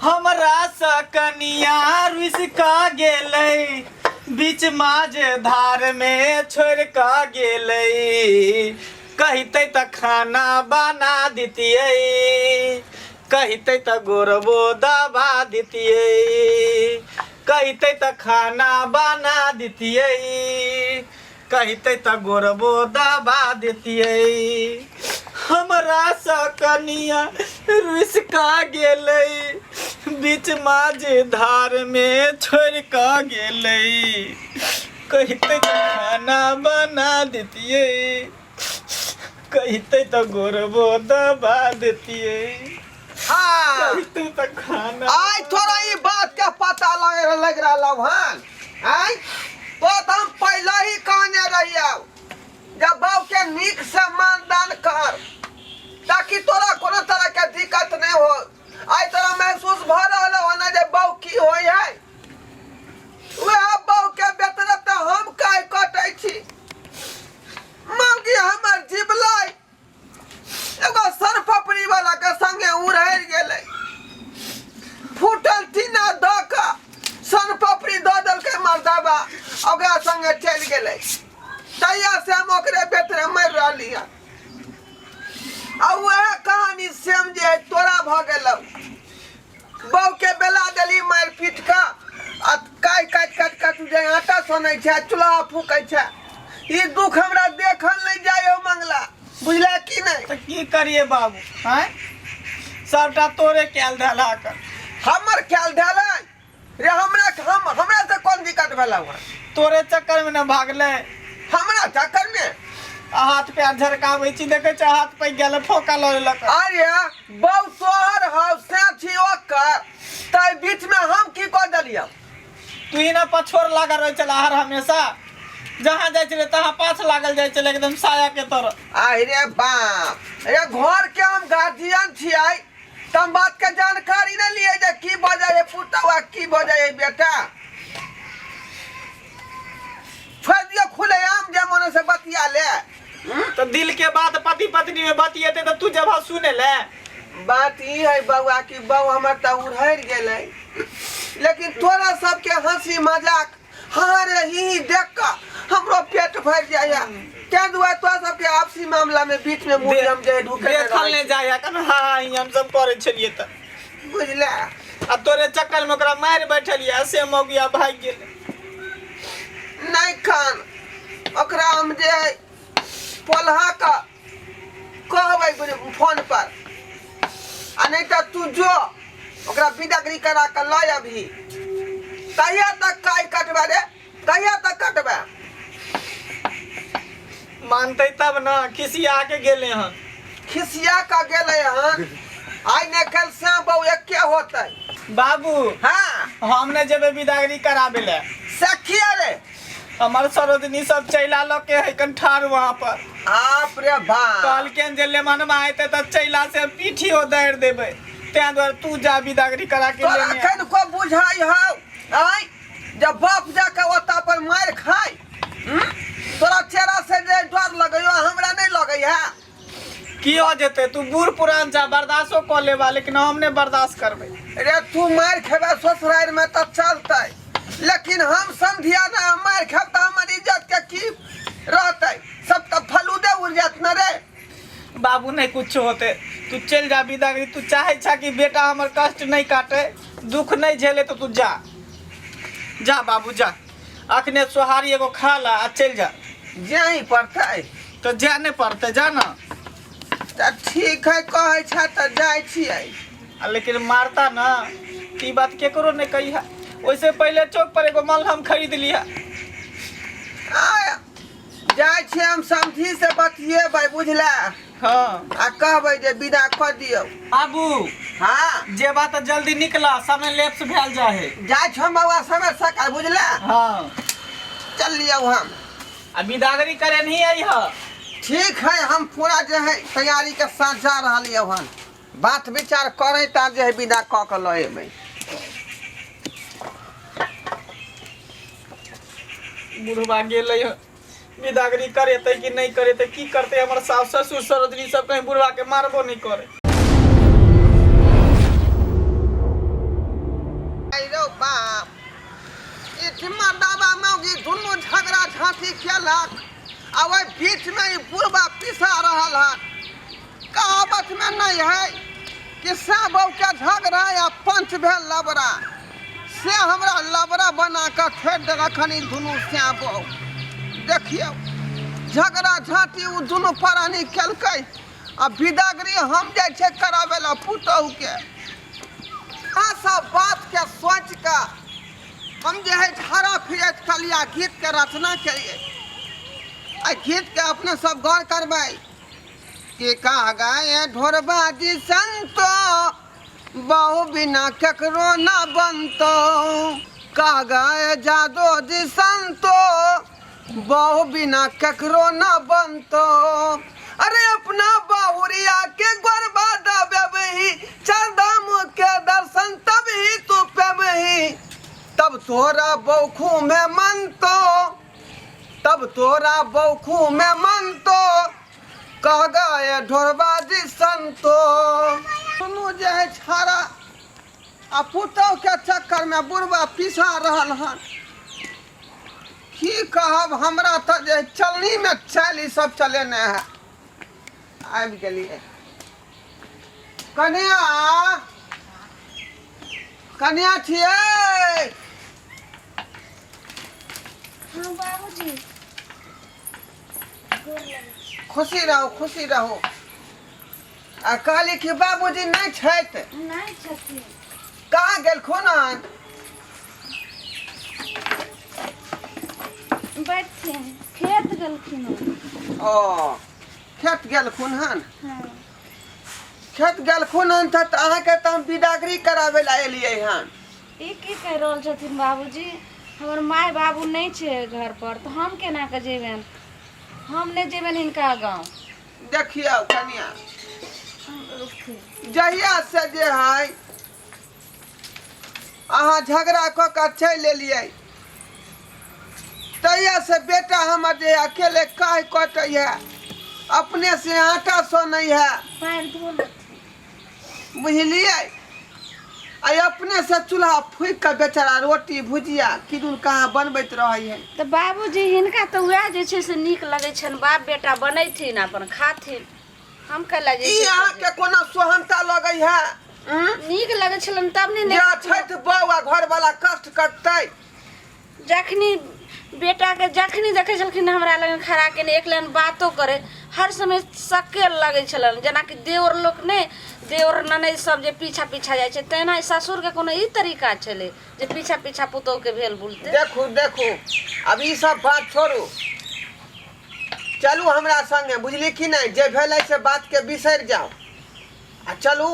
हमरा सँ कनिया रुसि कऽ गेलै, बीच माझ धार में छोड़ि कऽ गेलै। कहितै तऽ खाना बना दितियै, कहितै तऽ गोरबो दबा दितियै, कहितै तऽ खाना बना दितियै, कहितै तऽ गोरबो दबा दितियै। हमरासँ कनिया रुसि कऽ गेलै, बीच माझ धारमे छोड़ि कऽ गेलै। कहितै तऽ खाना बना दितियै, कहितै तऽ गोरबो दबा दितियै। हाँ। कहितै तऽ खाना। आइ थोड़ा ई बात के पता लग लग रहा हन। आइ तो तऽ हम पहले ही कहने रहियौ जब बाबू के नीक से मानदान कर ताकि तोरा कोनो तरह के दिक्कत नहीं हो। आइ तोरा महसूस भ रहल हो ना जे बाबू की होय है। वएह बाबू के बेतरे तऽ हम काय कटै छी। मौगी हमर जिबलै एगो सरपपड़ी वाला के संगे उड़ैर गेलै। फूटल टीना दऽ कऽ सनपपड़ी दऽ देलकै मर्दाबा, ओकरा संगे चलि गेलै। तहिया से हम ओकरे बेतरे मरि रहली हन। आ वएह कहानी सेम जे है तोरा भऽ गेलौ। बहू के बेला देली मारि पीट कऽ आ काटि काटि काटि काटि जे आटा सनै छै आ चूल्हा फूकै छै। ई दुख हमरा देखल नहि जाय हो मंगला, बुझला की नहि? तऽ की करिए बाबू, आँय सबटा तोरे कयल धैल कर। हमर ख्याल धैल रे? हमरा हम हमरा से कोन दिक्कत भेलौ हन? तोरे चक्कर में न भागले। हमरा चक्कर में? आ हाथ पैर झरकाबै छी, देखै छै हाथ पैक गेल, फोका लऽ लेलक। अरे बौ तोहर हौ से छी ओकर, तै बीच में हम की कऽ देलियौ? तू ही ना पछोर लागल रहै छला हर हमेशा, जहाँ जाइ छलै तहाँ पाछ लागल जाइ छलै एकदम साया के तरह। आहि रे बाप रे, घर के हम गार्जियन छियै त हम बात के जानकारी नहीं लिए जे की भऽ जाइ है पुतहु आ की भऽ जाइ है बेटा। छोड़ि दियौ खुले आम जे मन से बतिया ले। तो दिल के बात पति पत्नी में बतियेते तो तू जब सुने ले। बात ई है बउआ कि बउ हमर तऽ उड़हरि गेलै, लेकिन तोरा सबके हंसी मजाक हाँ रे ही ही देख कऽ हमरो पेट भरि जाइए। ताहि दुआरे तोरा सबके आपसी मामला में बीच में मुँह हम जे ढुके नहि देखल रहै नहि जाइए कन। हाँ हाँ ही हम सब करै छलियै तऽ छी। बुझले? आ तोरे चक्कर में ओकरा मारि बैठलियै से मौगिया भागि गेलै। नहि खान ओकरा हम जे है पोल्हा कऽ कहबै फोन पर, आ नहि तऽ तू जो ओकरा बिदागरी करा कऽ लऽ अबही। कहिया तक काई कटबे रे, कहिया तक कटबे? मानते तब ना, खिसिया के गेले हन। खिसिया कऽ गेलै हन, आइ ने कल से बहु एके होतै। बाबू। हाँ। हम ने जेबै बिदागरी कराबे ले। सखी रे। हमर सरोजनी सब चैला लऽ के है कन ठाढ़ वहाँ पर। आप रे बाप। कहलखिन जे लेमनवा एतै तऽ चैला से पीठी उदारि देबै, तें दुआरे तू जा बिदागरी करा के तोरा लेने आ। एखन को बुझाइ हौ? आँय जब बाप जाके ओतऽ पर मारि खाय, तोरा चेहरा से जे डर लगैयो हमरा नहीं लगै है। की हो जेतै, तू बूढ़ पुरान छा, बर्दाश्तो कऽ लेबा, लेकिन हम नहि बर्दाश्त करबै। रे तू मारि खेबा ससुरारि में तऽ चलतै, लेकिन हम समधिया ना हम मारि खेब तऽ हमर इज्जत के की रहतै? सब तऽ फलूदे उड़ जात न रे। बाबू नहीं कुछ होते, तू चल जा बिदागरी। तू चाहे छा कि बेटा हमर कष्ट नहीं काटे, दुख नहीं झेले, तो तू जा जा बाबू जा, अखने सोहारी एगो खा ला आ चल जा। जाही पड़तै। तो जा नहीं पड़तै, जा ना। तऽ ठीक है, कहै छा तऽ जाइ छियै। आ लेकिन मारता ना ई बात केकरो नहीं कही है। ओइसे पहले चौक पर एगो मलहम खरीद लिया। आय जाइ छियै हम समझी से बतियेबै, बुझला? हाँ। आ कहबै जे विदा कऽ दियौ। बाबू। हाँ। जेबा तऽ जल्दी निकला, समय लेप्स भेल जाए है। जाइ छौ बौआ समय सकाल, बुझला? हाँ। चल लियौ हम। आ बिदागरी करे नहीं आई है। ठीक है, हम पूरा जे है तैयारी के साथ जा रहलियै हन। बात विचार करै ता जे है विदा कऽ के लऽ एबै। बुढ़वा गेलै हन, बिदागरी करेतै कि नहीं करेतै, की करतै? हमर सास ससुर सरोजनी सब कहीं बुढ़वा के मारबो नहीं करे। दुनू झगड़ा झाँटी केलक आ ओहि बीचमे ई बुढ़बा पिसा रहल हन। कहावतमे नहि है कि साँ बहूके झगड़ा या पंच भेल लबड़ा, से हमरा लबड़ा बना कऽ छोड़ि देलक हन ई दुनू साँ बहू। देखियौ झगड़ा झाँटी ओ दुनू प्राणी केलकै आ बिदागरी हम जाइ छै कराबै लए पुतोहुके। इएह सब बातके सोचि कऽ हम जे है झाड़ा फिरैत कलिया गीतके रचना केलियै। आ गीतके अपने सब गौर करबै कि कह गए ढोरबा जी संतो, बहु बिना केकरो ना बनतो। कह गए जादो जी संतो, बहु बिना केकरो ना बनतो। अरे अपना बहुरिया के गोरबा दबेबही, चार धाम के दर्शन तभी तू पेबही। तब तोरा बौखू में मनतो, तब तोरा बौखू में मनतो, कह गए ढोरबा जी संतो। सुनू जे है छाड़ा आ पुतहु के चक्कर में बुढ़बा पिसा रहल हन। की कहब, हमरा तऽ जे चलनी में चालि ई सब चलेने है। आबि गेलियै। कनिया, कनिया छियै? हाँ बाबूजी, गोर लगै छी। खुशी रहू, खुशी रहू। आ कहली कि बाबूजी नहि छथि? नहि छथिन। कहाँ गेलखुन हन? बैठथिन, खेत गेलखिन हन। ओ खेत गेलखुन हन? हाँ। खेत गेलखुन हन तऽ अहाँके तऽ हम बिदागरी कराबै लए एलियै हन। ई की कहि रहल छथिन बाबूजी? हमर माय बाबू नहि छै घर पर, तऽ हम केना कऽ जेबनि? हम नहि जेबनि हिनका गाँव। देखियौ कनिया, रुकथिन। जहिया से जे है अहाँ झगड़ा कऽ कऽ चलि एलियै, तहिया से बेटा हमर जे अकेले काहि कटै है, अपने से आटा सनै है। पैर धो लेथिन। बुझलियै? आ अपने से चूल्हा फूकि कऽ बेचारा रोटी भुजिया किदुन कहाँ बनबैत रहै है। तऽ बाबूजी हिनका तऽ उएह जे छै से नीक लगै छनि, बाप बेटा बनैथिन अपन खाथिन, हम कैला जे ई छै से अहाँके कोना सोहनता लगै है? नीक लगै छलनि तब ने। जे छथि बौआ घरवाला कष्ट कटतै। जखनी बेटाके जखनी देखै छलखिन हमरा लग खड़ा केने एक लाइन बातो करे, हर समय सकेल लगै छलनि, जेनाकि देवर लोक नहि, देवर ननैद सब जे पीछा पीछा जाइ छै, तेना ससुरके कोनो ई तरीका छलै जे पीछा पीछा पुतोहुके भेल बुलते। देखू देखू, अब ई सब बात छोड़ू, चलू हमरा संगे, बुझली कि नहि? जे भेलै से बातके बिसरि जाउ आ चलू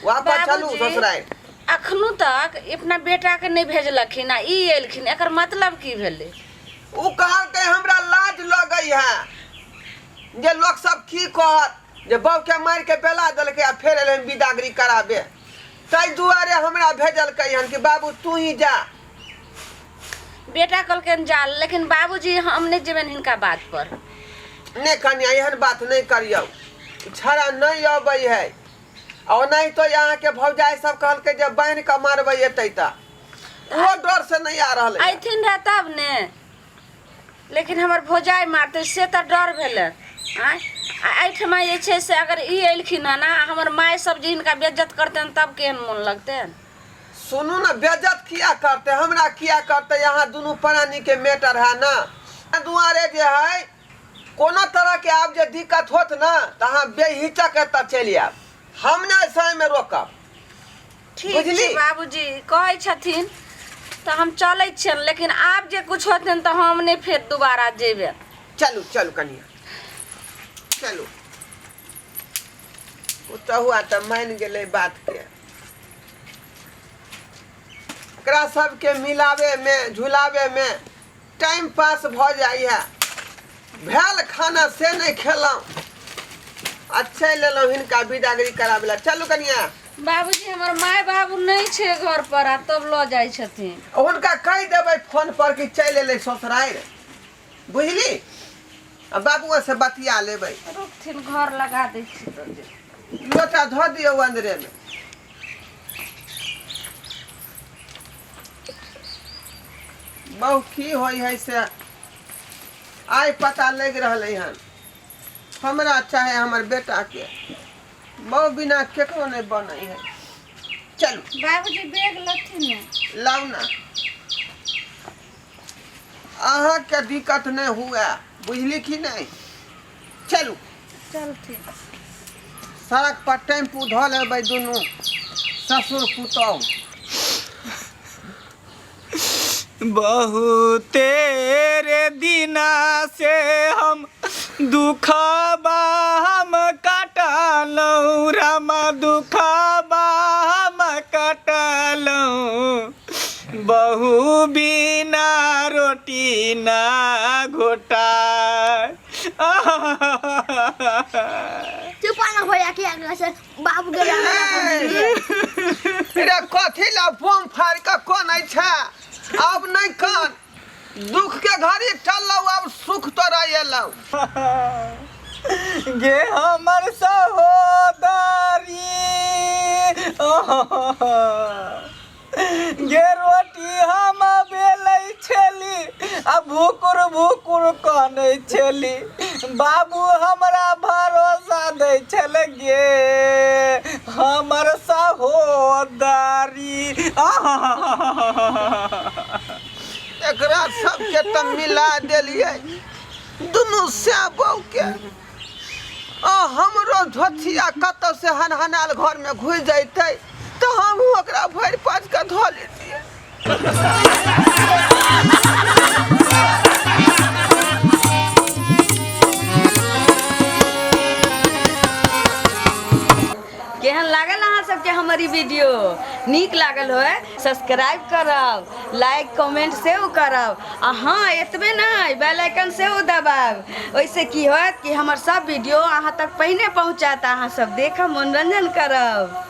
वापस, चलू बाबूजी, ससुरारि। अखनो तक अपना बेटाके नहि भेजलखिन आ ई एलखिन, एकर मतलब की भेलै? ओ कहलकै हमरा लाज लगै है जे लोक सब की कहत जे बहूके मारि के बेला देलकै आ फेर एलै बिदागरी कराबे, ताहि दुआरे हमरा भेजलकै हन कि बाबू तू ही जा। बेटा कहलकनि जा, लेकिन बाबूजी हम नहि जेबनि हिनका बात पर। नहि कनिया, एहन बात नहि करियौ, छड़ा नहि अबै है। आ ओनाहितो अहाँके भौजाइ सब कहलकै जे बान्हि कऽ मारबै एतै, तऽ ओहो डर से नहि आ रहलै। अयथिन रहे तब ने, लेकिन हमर भौजाइ मारतै से तऽ डर भेलै। आँय, आ एहिठमा जे छै से अगर ई एलखिन हन आ हमर माय सब जे हिनका बेज्जत करतनि तब केहन मोन लगतनि? सुनू ने, बेज्जत किया करतै, हमरा किया करतै? अहाँ दुनू प्राणीके मैटर है ने, एहि दुआरे जे है कोनो तरहके आब जे दिक्कत होत ने तऽ अहाँ बेहिचक एतऽ चलि आयब, हम नहि समयमे रोकब। ठीक छै। बुझली? बाबूजी कहै छथिन तऽ हम चलै छियनि, लेकिन आब जे कुछ होतनि तऽ हम नहि फेर दोबारा जेबै। चलू चलू कनिया, चलू। पुतहुआ तऽ मानि गेलै बातके। एकरा सबके मिलाबेमे झुलाबेमे टाइम पास भऽ जाइए। भेल खाना से नहि खेलहुँ आ चलि एलहुँ हिनका बिदागरी कराबै लए। चलू कनिया। बाबूजी हमर माय बाबू नहि छै घर पर आ तब लऽ जाइ छथिन। हुनका कहि देबै फोन पर कि चलि एलै ससुरारि, बुझली? आ बाबुआ से बतिया लेबै। रुकथिन, घर लगा दै छी तऽ जे। लोटा धऽ दियौ अन्दरेमे। बहु की होइ है से आइ पता लागि रहलै हन हमरा चाहे हमर बेटाके। बहु बिना केकरो नहि बनै है। चलू। बाबूजी बैग लथिन ने। लाउ ने। अहाँके दिक्कत नहि हुए, बुझली कि नहि? चलू। चलथिन। सड़क पर टेम्पू धऽ लेबै दुनू ससुर पुतहु। बहुते रे दिना से हम दुखबा हम कटलहुँ रामा, दुखबा हम कटलहुँ, बहु बिना रोटी ना घोटा। चुप ना भैया के आगे से बाबू के रे कथी ला बम फाड़ के कनै छै? आब नहि कान, दुख के घड़ी टलौ, आब सुख तोरा एलौ। गे हमर सहोदरी गे, रोटी हम बेलै छेली आ भुकुर भुकुर कनै छेली, बाबू हमरा भरोसा दै छल गे हमर सहोदरी। एकरा सबके तऽ मिला देलियै दुनू सै बहू के। आ हमरो धोथिया कतौ से हनहनायल घर में घुसि जैतै तऽ हमहूँ ओकरा भरि पाँच के धऽ लेतियै। केहन लागल अहाँ सबके हमर ई वीडियो? नीक लागल होय सब्सक्राइब करब, लाइक कमेंट सेहो करब, आ हाँ एतबे नहि, बेल आइकन सेहो दबायब। ओहिसँ की होयत कि हमर सब वीडियो अहाँ तक पहिने पहुँचत, अहाँ सब देखब, मनोरंजन करब।